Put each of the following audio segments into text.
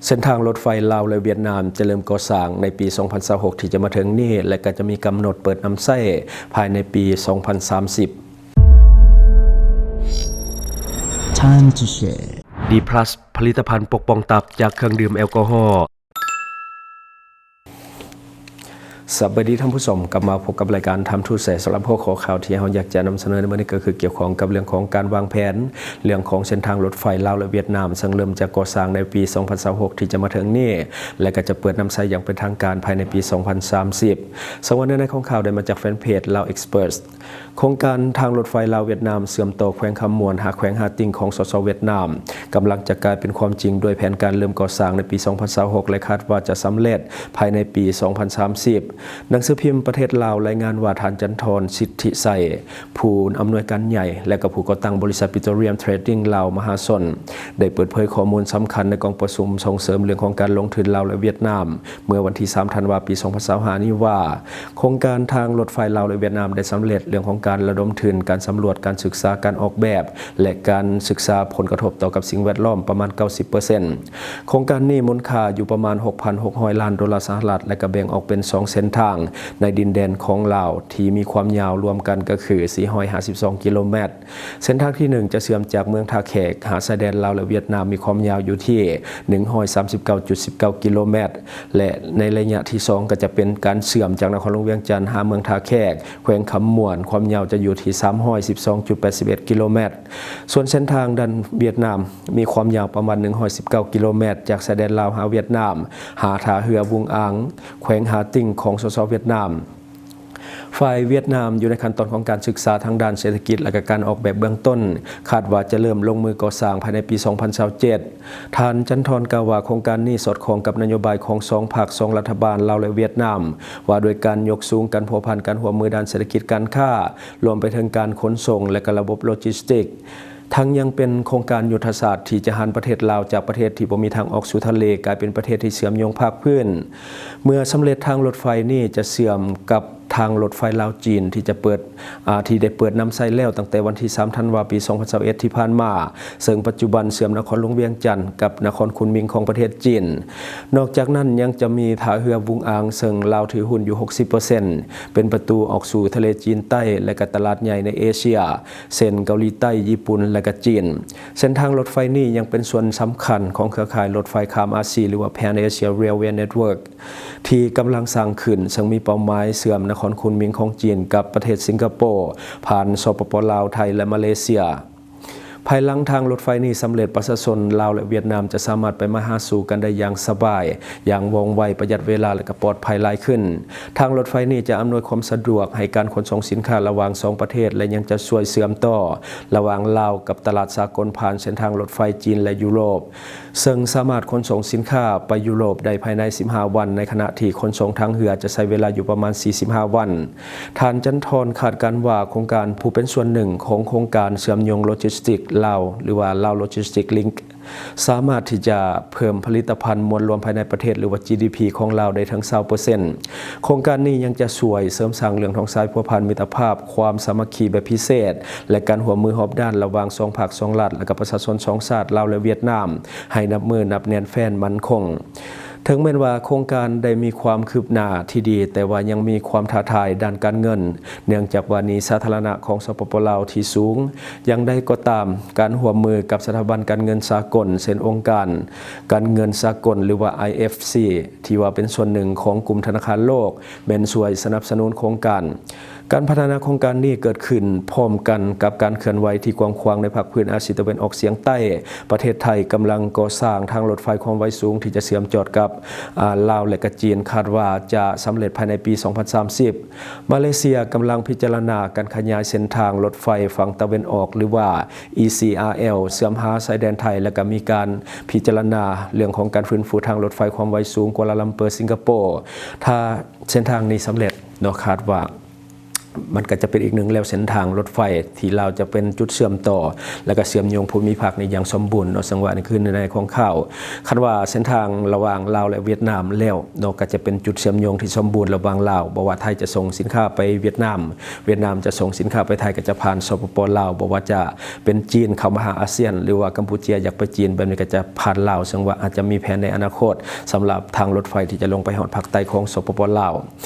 ເສັ້ນທາງລົດໄຟລາວ ແລະ ຫວຽດນາມ ຈະເລີ່ມກໍ່ສ້າງໃນປີສອງພັນຊາວຫົກ ທີ່ຈະມາເຖິງນີ້ ແລະ ກໍຈະມີກຳນົດເປີດນຳໃຊ້ພາຍໃນປີສອງພັນສາມສິບ. Time to share. ດີພລັສ ຜະລິດຕະພັນປົກປ້ອງຕັບຈາກເຄື່ອງດື່ມແອລກໍຮໍ. ສະບາຍດີທ່ານຜູ້ຊົມ, ກັບມາພົບກັບລາຍການ Time to Share. ສຳລັບຫົວຂໍ້ຂ່າວທີ່ເຮົາຢາກຈະນຳສະເໜີໃນມື້ນີ້ ກໍຄືກ່ຽວຂ້ອງກັບເລື່ອງຂອງການວາງແຜນ ເລື່ອງຂອງເສັ້ນທາງລົດໄຟລາວ ແລະ ຫວຽດນາມ, ເຊິ່ງເລີ່ມຈະກໍ່ສ້າງໃນປີສອງພັນຊາວຫົກ ທີ່ຈະມາເຖິງນີ້ ແລະ ກໍຈະເປີດນຳໃຊ້ຢ່າງເປັນທາງການພາຍໃນປີສອງພັນສາມສິບ. ເຊິ່ງວ່າເນື້ອໃນຂອງຂ່າວໄດ້ມາຈາກແຟນເພຈ Lao Express. ໂຄງການທາງລົດໄຟລາວ-ຫວຽດນາມເຊື່ອມຕໍ່ແຂວງຄຳມ່ວນຫາແຂວງຮ່າຕິງຂອງ ສສ ຫວຽດນາມ ກຳລັງຈະກາຍເປັນຄວາມຈິງ ດ້ວຍແຜນການເລີ່ມກໍ່ສ້າງໃນປີສອງພັນຊາວຫົກ ແລະ ຄາດວ່າຈະສຳເລັດພາຍໃນປີສອງພັນສາມສິບ. ໜັງສືພິມປະເທດລາວລາຍງານວ່າ ທ່ານ ຈັນທອນ ສິດທິໄຊ ຜູ້ອຳນວຍການໃຫຍ່ ແລະ ກໍຜູ້ກໍ່ຕັ້ງບໍລິສັດ Petroleum Trading ລາວມະຫາຊົນ ໄດ້ເປີດເຜີຍຂໍ້ມູນສຳຄັນໃນກອງປະຊຸມສົ່ງເສີມເລື່ອງຂອງການລົງທຶນລາວ ແລະ ຫວຽດນາມ ເມື່ອວັນທີສາມ ທັນວາ ປີສອງພັນຊາວຫ້ານີ້ວ່າ ໂຄງການທາງລົດໄຟລາວ ແລະ ຫວຽດນາມໄດ້ສຳເລັດເລື່ອງຂອງການລະດົມທຶນ, ການສຳຫຼວດ, ການສຶກສາ, ການອອກແບບ ແລະ ການສຶກສາຜົນກະທົບຕໍ່ກັບສິ່ງແວດລ້ອມປະມານເກົ້າສິບເປີເຊັນ. ໂຄງການນີ້ມູນຄ່າຢູ່ປະມານຫົກພັນຫົກຮ້ອຍລ້ານໂດລາສະຫະລັດ ແລະ ກະແບ່ງອອກເປັນສອງເສັ້ນທາງໃນດິນແດນຂອງລາວ ທີ່ມີຄວາມຍາວລວມກັນກໍຄືສີ່ຮ້ອຍຫ້າສິບສອງກິໂລແມັດ. ເສັ້ນທາງທີໜຶ່ງຈະເຊື່ອມຈາກເມືອງທ່າແຂກຫາຊາຍແດນລາວ ແລະ ຫວຽດນາມ ມີຄວາມຍາວຢູ່ທີ່ໜຶ່ງຮ້ອຍສາມສິບເກົ້າຈຸດສິບເກົ້າກິໂລແມັດ ແລະ ໃນໄລຍະທີສອງກໍຈະເປັນການເຊື່ອມຈາກນະຄອນຫຼວງວຽງຈັນຫາເມືອງທ່າແຂກ ແຂວງຄຳມ່ວນ, ຄວາມຍາວຈະຢູ່ທີ່ສາມຮ້ອຍສິບສອງຈຸດແປດສິບເອັດກິໂລແມັດ. ສ່ວນເສັ້ນທາງດ້ານຫວຽດນາມມີຄວາມຍາວປະມານໜຶ່ງຮ້ອຍສິບເກົ້າກິໂລແມັດ ຈາກຊາຍແດນລາວຫາຫວຽດນາມ ຫາທ່າເຮືອວຸງອາງ ແຂວງຮ່າຕິງຂອງ ສສ ຫວຽດນາມ. ຝ່າຍຫວຽດນາມຢູ່ໃນຂັ້ນຕອນຂອງການສຶກສາທາງດ້ານເສດຖະກິດ ແລະ ກະການອອກແບບເບື້ອງຕົ້ນ, ຄາດວ່າຈະເລີ່ມລົງມືກໍ່ສ້າງພາຍໃນປີສອງພັນຊາວເຈັດ. ທ່ານ ຈັນທອນ ກ່າວວ່າ ໂຄງການນີ້ສອດຄ່ອງກັບນະໂຍບາຍຂອງສອງພັກ, ສອງລັດຖະບານ ລາວ ແລະ ຫວຽດນາມ ວ່າດ້ວຍການຍົກສູງການພົວພັນ, ການຮ່ວມມືດ້ານເສດຖະກິດ, ການຄ້າ, ລວມໄປເຖິງການຂົນສົ່ງ ແລະ ກະລະບົບໂລຈິສຕິກ. ທັງຍັງເປັນໂຄງການຍຸດທະສາດທີ່ຈະຫັນປະເທດລາວຈາກປະເທດທີ່ບໍ່ມີທາງອອກສູ່ທະເລ ກາຍເປັນປະເທດທີ່ເຊື່ອມໂຍງພາກພື້ນ. ເມື່ອສຳເລັດ, ທາງລົດໄຟນີ້ຈະເຊື່ອມກັບທາງລົດໄຟລາວ-ຈີນ ທີ່ຈະເປີດ, ອາ, ທີ່ໄດ້ເປີດນຳໃຊ້ແລ້ວຕັ້ງແຕ່ວັນທີສາມ ທັນວາ ປີສອງພັນຊາວເອັດ ທີ່ຜ່ານມາ, ເຊິ່ງປັດຈຸບັນເຊື່ອມນະຄອນຫຼວງວຽງຈັນກັບນະຄອນຄຸນມິງຂອງປະເທດຈີນ. ນອກຈາກນັ້ນຍັງຈະມີທ່າເຮືອວຸງອາງ ເຊິ່ງລາວຖືຮຸ້ນຢູ່ຫົກສິບເປີເຊັນ ເປັນປະຕູອອກສູ່ທະເລຈີນໃຕ້ ແລະ ກະຕະຫຼາດໃຫຍ່ໃນເອເຊຍ ເຊັ່ນ ເກົາຫຼີໃຕ້, ຍີ່ປຸ່ນ ແລະ ກະຈີນ. ເສັ້ນທາງລົດໄຟນີ້ຍັງເປັນສ່ວນສຳຄັນຂອງເຄືອຂ່າຍລົດໄຟຂ້າມອາຊີ ຫຼືວ່າ Pan Asia Railway Network ທີ່ກຳລັງສ້າງຂຶ້ນ, ເຊິ່ງມີເປົ້າໝາຍເຊື່ອມນະຄອນຄຸນມິງຂອງຈີນກັບປະເທດສິງກະໂປ, ຜ່ານ ສປປ ລາວ, ໄທ ແລະ ມາເລເຊຍ. ພາຍຫຼັງທາງລົດໄຟນີ້ສຳເລັດ, ປະຊາຊົນລາວ ແລະ ຫວຽດນາມຈະສາມາດໄປມາຫາສູ່ກັນໄດ້ຢ່າງສະບາຍ, ຢ່າງວ່ອງໄວ, ປະຢັດເວລາ ແລະ ກໍປອດໄພຫຼາຍຂຶ້ນ. ທາງລົດໄຟນີ້ຈະອຳນວຍຄວາມສະດວກໃຫ້ການຂົນສົ່ງສິນຄ້າລະຫວ່າງສອງປະເທດ ແລະ ຍັງຈະຊ່ວຍເຊື່ອມຕໍ່ລະຫວ່າງລາວກັບຕະຫຼາດສາກົນຜ່ານເສັ້ນທາງລົດໄຟຈີນ ແລະ ຢູໂຣບ, ເຊິ່ງສາມາດຂົນສົ່ງສິນຄ້າໄປຢູໂຣບໄດ້ພາຍໃນສິບຫ້າວັນ, ໃນຂະນະທີ່ຂົນສົ່ງທາງເຮືອຈະໃຊ້ເວລາຢູ່ປະມານສີ່ສິບຫ້າວັນ. ທ່ານ ຈັນທອນ ຄາດການວ່າໂຄງການ ຜູ້ເປັນສ່ວນໜຶ່ງຂອງໂຄງການເຊື່ອມໂຍງໂລຈິສຕິກລາວ ຫຼືວ່າ Lao Logistics Link ສາມາດທີ່ຈະເພີ່ມຜະລິດຕະພັນມວນລວມພາຍໃນປະເທດ ຫຼືວ່າ ຈີດີພີ ຂອງລາວໄດ້ເຖິງຊາວເປີເຊັນ. ໂຄງການນີ້ຍັງຈະຊ່ວຍເສີມສ້າງເລື່ອງຂອງສາຍພົວພັນມິດຕະພາບ, ຄວາມສາມັກຄີແບບພິເສດ ແລະ ການຮ່ວມມືຮອບດ້ານລະຫວ່າງສອງພັກ, ສອງລັດ ແລະ ກະປະຊາຊົນສອງຊາດ ລາວ ແລະ ຫວຽດນາມ ໃຫ້ນັບມື້ນັບແໜ້ນແຟ້ນໝັ້ນຄົງ. ເຖິງແມ່ນວ່າໂຄງການໄດ້ມີຄວາມຄືບໜ້າທີ່ດີ, ແຕ່ວ່າຍັງມີຄວາມທ້າທາຍດ້ານການເງິນ, ເນື່ອງຈາກວ່າໜີ້ສາທາລະນະຂອງ ສປປ ລາວ ທີ່ສູງ. ຢ່າງໃດກໍຕາມ, ການຮ່ວມມືກັບສະຖາບັນການເງິນສາກົນ, ເຊັ່ນ ອົງການການເງິນສາກົນ ຫຼືວ່າ ໄອເອັຟຊີ ທີ່ວ່າເປັນສ່ວນໜຶ່ງຂອງກຸ່ມທະນາຄານໂລກ, ແມ່ນຊ່ວຍສະໜັບສະໜູນໂຄງການ. ການພັດທະນາໂຄງການນີ້ເກີດຂຶ້ນພ້ອມກັນກັບການເຄື່ອນໄຫວທີ່ກວ້າງຂວາງໃນພາກພື້ນອາຊີຕາເວັນອອກສຽງໃຕ້. ປະເທດໄທກຳລັງກໍ່ສ້າງທາງລົດໄຟຄວາມໄວສູງທີ່ຈະເຊື່ອມຈອດກັບ ອາ ລາວ ແລະ ກະຈີນ, ຄາດວ່າຈະສຳເລັດພາຍໃນປີສອງພັນສາມສິບ. ມາເລເຊຍກຳລັງພິຈາລະນາການຂະຫຍາຍເສັ້ນທາງລົດໄຟຝັ່ງຕາເວັນອອກ ຫຼືວ່າ ອີ ຊີ ອາ ແອລ ເຊື່ອມຫາຊາຍແດນໄທ ແລະ ກະມີການພິຈາລະນາເລື່ອງຂອງການຟື້ນຟູທາງລົດໄຟຄວາມໄວສູງ ກົວລາລຳເປີ ສິງກະໂປ. ຖ້າເສັ້ນທາງນີ້ສຳເລັດເນາະ, ຄາດວ່າ ມັນກໍຈະເປັນອີກໜຶ່ງແລວເສັ້ນທາງລົດໄຟທີ່ລາວຈະເປັນຈຸດເຊື່ອມຕໍ່ ແລະກະເຊື່ອມໂຍງພູມິພາກນີ້ຢ່າງສົມບູນເນາະ. ເຊິ່ງວ່ານີ້ຄືເນື້ອໃນຂອງຂ່າວ ຄັນວ່າເສັ້ນທາງລະຫວ່າງລາວ ແລະຫວຽດນາມແລ້ວເນາະ ກໍຈະເປັນຈຸດເຊື່ອມໂຍງທີ່ສົມບູນລະຫວ່າງລາວ ບໍ່ວ່າໄທຈະສົ່ງສິນຄ້າໄປຫວຽດນາມ ຫວຽດນາມຈະສົ່ງສິນຄ້າໄປໄທ ກໍຈະຜ່ານ ສປປ ລາວ ບໍ່ວ່າຈະເປັນຈີນເຂົ້າມາຫາອາຊຽນ ຫຼືວ່າກຳປູເຈຍຢາກໄປຈີນ ແບບນີ້ກໍຈະຜ່ານລາວ ເຊິ່ງວ່າອາດຈະມີແຜນໃນອະນາຄົດ ສຳລັບທາງລົດໄຟທີ່ຈະລົງໄປຮອດພາກໃຕ້ຂອງ ສປປ ລາວ.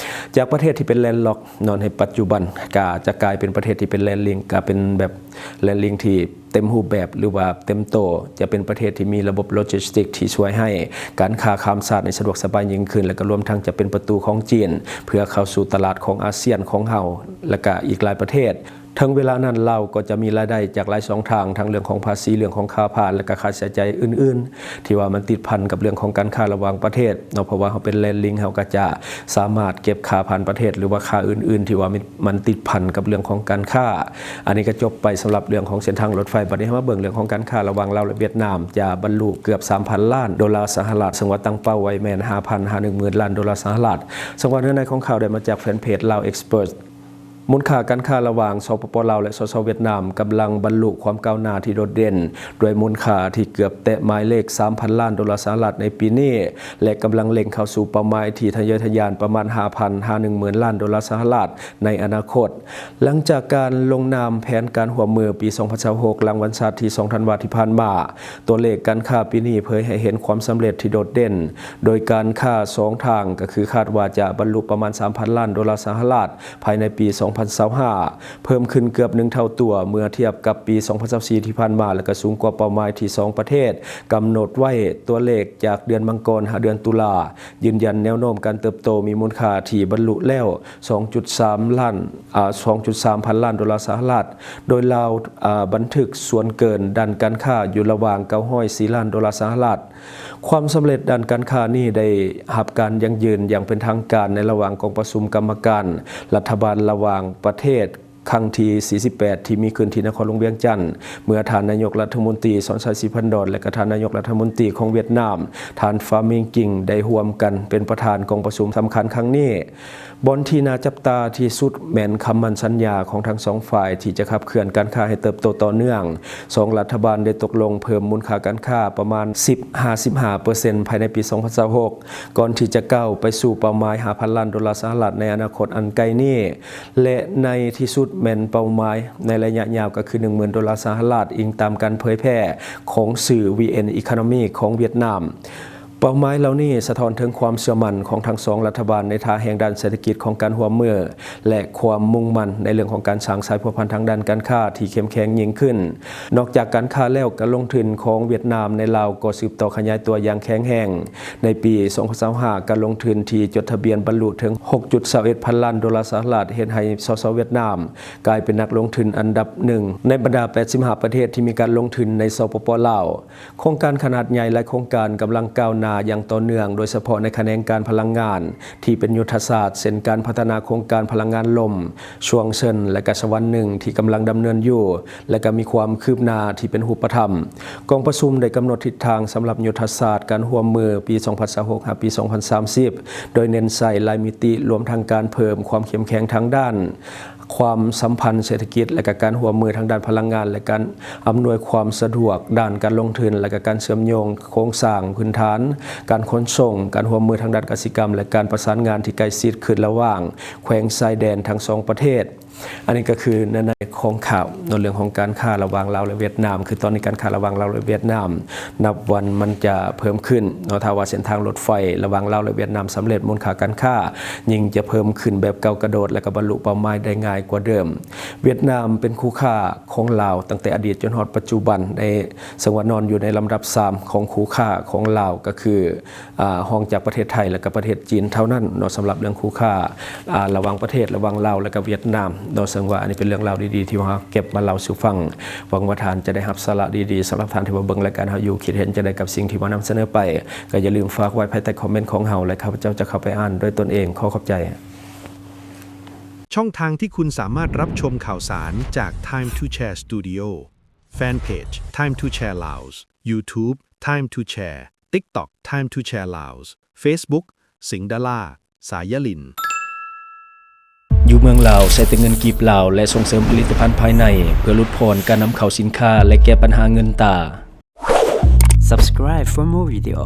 ຈາກປະເທດທີ່ເປັນແລນລັອກເນາະ ໃນປັດຈຸບັນກໍຈະກາຍເປັນປະເທດທີ່ເປັນແລນລິງ ກໍເປັນແບບແລນລິງທີ່ເຕັມຮູບແບບ ຫຼືວ່າເຕັມໂຕ ຈະເປັນປະເທດທີ່ມີລະບົບໂລຈິສຕິກທີ່ຊ່ວຍໃຫ້ການຄ້າຂ້າມຊາດໃນສະດວກສະບາຍຍິ່ງຂຶ້ນ ແລະກໍລວມທັງຈະເປັນປະຕູຂອງຈີນ ເພື່ອເຂົ້າສູ່ຕະຫຼາດຂອງອາຊຽນຂອງເຮົາ ແລະກະອີກຫຼາຍປະເທດ. ເຖິງເວລານັ້ນ ລາວກໍຈະມີລາຍໄດ້ຈາກຫຼາຍຊ່ອງທາງ ທັງເລື່ອງຂອງພາສີ ເລື່ອງຂອງຄ່າຜ່ານ ແລະກະຄ່າໃຊ້ຈ່າຍອື່ນໆ ທີ່ວ່າມັນຕິດພັນກັບເລື່ອງຂອງການຄ້າລະຫວ່າງປະເທດເນາະ. ເພາະວ່າເຮົາເປັນແລນລິງ ເຮົາກໍຈະສາມາດເກັບຄ່າຜ່ານປະເທດ ຫຼືວ່າຄ່າອື່ນໆ ທີ່ວ່າມັນ ມັນຕິດພັນກັບເລື່ອງຂອງການຄ້າ. ອັນນີ້ກໍຈົບໄປສຳລັບເລື່ອງຂອງເສັ້ນທາງລົດໄຟ. ບັດນີ້ເຮົາມາເບິ່ງເລື່ອງຂອງການຄ້າລະຫວ່າງລາວ ແລະຫວຽດນາມ ຈະບັນລຸເກືອບສາມພັນລ້ານໂດລາສະຫະລັດ ເຊິ່ງວ່າຕັ້ງເປົ້າໄວ້ແມ່ນຫ້າພັນຫາໜຶ່ງໝື່ນລ້ານໂດລາສະຫະລັດ. ເຊິ່ງວ່າເນື້ອໃນຂອງຂ່າວໄດ້ມາຈາກແຟນເພຈ Lao Express. ມູນຄ່າການຄ້າລະຫວ່າງ ສປປ ລາວ ແລະ ສສ ຫວຽດນາມ ກຳລັງບັນລຸຄວາມກ້າວໜ້າທີ່ໂດດເດັ່ນ ດ້ວຍມູນຄ່າທີ່ເກືອບແຕະໝາຍເລກສາມພັນລ້ານໂດລາສະຫະລັດໃນປີນີ້ ແລະ ກຳລັງເລັ່ງເຂົ້າສູ່ເປົ້າໝາຍທີ່ທະເຍີທະຍານປະມານຫ້າພັນຫາໜຶ່ງໝື່ນລ້ານໂດລາສະຫະລັດໃນອະນາຄົດ. ຫຼັງຈາກການລົງນາມແຜນການຮ່ວມມືປີສອງພັນຊາວຫົກ ຫຼັງວັນຊາດທີສອງທັນວາທີ່ຜ່ານມາ, ຕົວເລກການຄ້າປີນີ້ເຜີຍໃຫ້ເຫັນຄວາມສຳເລັດທີ່ໂດດເດັ່ນ, ໂດຍການຄ້າສອງທາງກໍຄືຄາດວ່າຈະບັນລຸປະມານສາມພັນລ້ານໂດລາສະຫະລັດ ພາຍໃນປີສອງພັນຊາວຫ້າ ເພີ່ມຂຶ້ນເກືອບໜຶ່ງເທົ່າຕົວເມື່ອທຽບກັບປີສອງພັນຊາວສີ່ທີ່ຜ່ານມາ ແລະ ກໍສູງກວ່າເປົ້າໝາຍທີ່ສອງປະເທດກຳນົດໄວ້. ຕົວເລກຈາກເດືອນມັງກອນຫາເດືອນຕຸລາ ຢືນຢັນແນວໂນ້ມການເຕີບໂຕ, ມີມູນຄ່າທີ່ບັນລຸແລ້ວສອງຈຸດສາມລ້ານ ອາ ສອງຈຸດສາມພັນລ້ານໂດລາສະຫະລັດ, ໂດຍລາວ ອາ ບັນທຶກສ່ວນເກີນດ້ານການຄ້າຢູ່ລະຫວ່າງເກົ້າຮ້ອຍສີ່ລ້ານໂດລາສະຫະລັດ. ຄວາມສຳເລັດດ້ານການຄ້ານີ້ໄດ້ຮັບການຢັ້ງຢືນຢ່າງເປັນທາງການໃນລະຫວ່າງກອງປະຊຸມກຳມະການລັດຖະບານລະຫວ່າງປະເທດ ຄັ້ງທີສີ່ສິບແປດ ທີ່ມີຂຶ້ນທີ່ນະຄອນຫຼວງວຽງຈັນ ເມື່ອທ່ານນາຍົກລັດຖະມົນຕີ ສອນໄຊ ສີພັນດອນ ແລະ ກະທ່ານນາຍົກລັດຖະມົນຕີຂອງຫວຽດນາມ ທ່ານ ຟາມິງ ກິງ ໄດ້ຮ່ວມກັນເປັນປະທານກອງປະຊຸມສຳຄັນຄັ້ງນີ້. ບ່ອນທີ່ໜ້າຈັບຕາທີ່ສຸດແມ່ນຄຳໝັ້ນສັນຍາຂອງທັງສອງຝ່າຍທີ່ຈະຂັບເຄື່ອນການຄ້າໃຫ້ເຕີບໂຕຕໍ່ເນື່ອງ. ສອງລັດຖະບານໄດ້ຕົກລົງເພີ່ມມູນຄ່າການຄ້າປະມານສິບຫາສິບຫ້າເປີເຊັນ ພາຍໃນປີສອງພັນຊາວຫົກ ກ່ອນທີ່ຈະກ້າວໄປສູ່ເປົ້າໝາຍຫ້າພັນລ້ານໂດລາສະຫະລັດໃນອະນາຄົດອັນໃກ້ນີ້ ແລະ ໃນທີ່ສຸດແມ່ນເປົ້າໝາຍໃນໄລຍະຍາວກໍຄືໜຶ່ງໝື່ນໂດລາສະຫະລັດ, ອີງຕາມການເຜີຍແຜ່ຂອງສື່ ວີເອັນ ອີຄອນອມີ ຂອງຫວຽດນາມ. ເປົ້າໝາຍເຫຼົ່ານີ້ສະທ້ອນເຖິງຄວາມເຊື່ອໝັ້ນຂອງທັງສອງລັດຖະບານໃນທ່າແຮງດ້ານເສດຖະກິດຂອງການຮ່ວມມື ແລະ ຄວາມມຸ່ງໝັ້ນໃນເລື່ອງຂອງການສ້າງສາຍພົວພັນທາງດ້ານການຄ້າທີ່ເຂັ້ມແຂງຍິ່ງຂຶ້ນ. ນອກຈາກການຄ້າແລ້ວ, ການລົງທຶນຂອງຫວຽດນາມໃນລາວກໍສືບຕໍ່ຂະຫຍາຍຕົວຢ່າງແຂງແຮງ. ໃນປີສອງພັນຊາວຫ້າ ການລົງທຶນທີ່ຈົດທະບຽນບັນລຸເຖິງຫົກຈຸດຊາວເອັດພັນລ້ານໂດລາສະຫະລັດ, ເຮັດໃຫ້ ສສ ຫວຽດນາມ ກາຍເປັນນັກລົງທຶນອັນດັບໜຶ່ງໃນບັນດາແປດສິບຫ້າປະເທດທີ່ມີການລົງທຶນໃນ ສປປ ລາວ. ໂຄງການຂະໜາດໃຫຍ່ຫຼາຍໂຄງການກຳລັງກ້າວໜ້າຢ່າງຕໍ່ເນື່ອງ, ໂດຍສະເພາະໃນຂະແໜງການພະລັງງານທີ່ເປັນຍຸດທະສາດ, ເຊັ່ນ ການພັດທະນາໂຄງການພະລັງງານລົມ, ຊວງເຊິນ ແລະ ກະສະຫວັນໜຶ່ງ ທີ່ກຳລັງດຳເນີນຢູ່ ແລະ ກະມີຄວາມຄືບໜ້າທີ່ເປັນຮູບປະທຳ. ກອງປະຊຸມໄດ້ກຳນົດທິດທາງສຳລັບຍຸດທະສາດການຮ່ວມມືປີສອງພັນຊາວຫົກ ຫາ ປີສອງພັນສາມສິບ ໂດຍເນັ້ນໃສ່ຫຼາຍມິຕິ, ລວມທັງການເພີ່ມຄວາມເຂັ້ມແຂງທາງດ້ານ ຄວາມສຳພັນເສດຖະກິດ ແລະ ກະການຮ່ວມມືທາງດ້ານພະລັງງານ ແລະ ການອຳນວຍຄວາມສະດວກດ້ານການລົງທຶນ ແລະ ກະການເຊື່ອມໂຍງໂຄງສ້າງພື້ນຖານ, ການຂົນສົ່ງ, ການຮ່ວມມືທາງດ້ານກະສິກຳ ແລະ ການປະສານງານທີ່ໃກ້ຊິດຂຶ້ນລະຫວ່າງແຂວງຊາຍແດນທັງສອງປະເທດ. ອັນນີ້ກໍຄືໃນ ໃນຂອງຂ່າວເນາະ ເລື່ອງຂອງການຄ້າລະຫວ່າງລາວ ແລະ ຫວຽດນາມ. ຄືຕອນນີ້ການຄ້າລະຫວ່າງລາວ ແລະ ຫວຽດນາມ ນັບວັນມັນຈະເພີ່ມຂຶ້ນເນາະ. ຖ້າວ່າເສັ້ນທາງລົດໄຟລະຫວ່າງລາວ ແລະ ຫວຽດນາມສຳເລັດ, ມູນຄ່າການຄ້າຍິ່ງຈະເພີ່ມຂຶ້ນແບບກ້າວກະໂດດ ແລະ ກໍບັນລຸເປົ້າໝາຍໄດ້ງ່າຍກວ່າເດີມ. ຫວຽດນາມເປັນຄູ່ຄ້າຂອງລາວຕັ້ງແຕ່ອະດີດຈົນຮອດປັດຈຸບັນ. ໃນ ເຊິ່ງວ່ານອນຢູ່ໃນລຳດັບສາມຂອງຄູ່ຄ້າຂອງລາວ ກໍຄື ອາ ຮອງຈາກປະເທດໄທ ແລະ ກໍປະເທດຈີນເທົ່ານັ້ນເນາະ. ສຳລັບເລື່ອງຄູ່ຄ້າ ອາ ລະຫວ່າງປະເທດ ລະຫວ່າງລາວ ແລະ ກໍຫວຽດນາມເນາະ, ເຊິ່ງວ່າອັນນີ້ເປັນເລື່ອງລາວດີໆ ທີ່ວ່າເຮົາເກັບມາເລົ່າສູ່ຟັງ. ຫວັງວ່າທ່ານຈະໄດ້ຮັບສາລະດີໆ. ສຳລັບທ່ານທີ່ວ່າເບິ່ງລາຍການເຮົາຢູ່, ຄິດເຫັນຈັ່ງໃດກັບສິ່ງທີ່ວ່ານຳສະເໜີໄປ, ກໍຢ່າລືມຝາກໄວ້ພາຍໃຕ້ຄອມເມັນຂອງເຮົາ ແລະ ຂ້າພະເຈົ້າຈະເຂົ້າໄປອ່ານດ້ວຍຕົນເອງ. ຂໍຂອບໃຈ. ช่องทางที่คุณสามารถรับชมข่าวสารจาก Time to Share Studio แฟนเพจ Time to Share Laos YouTube Time to Share TikTok Time to Share Laos Facebook สิงห์ดารา สายลิน ຢູ່ ເມືອງລາວໃຊ້ແຕ່ເງິນກີບລາວ ແລະ ສົ່ງເສີມຜະລິດຕະພັນພາຍໃນ ເພື່ອຫຼຸດຜ່ອນການນຳເຂົ້າສິນຄ້າ ແລະ ແກ້ບັນຫາເງິນຕາ. Subscribe for more video.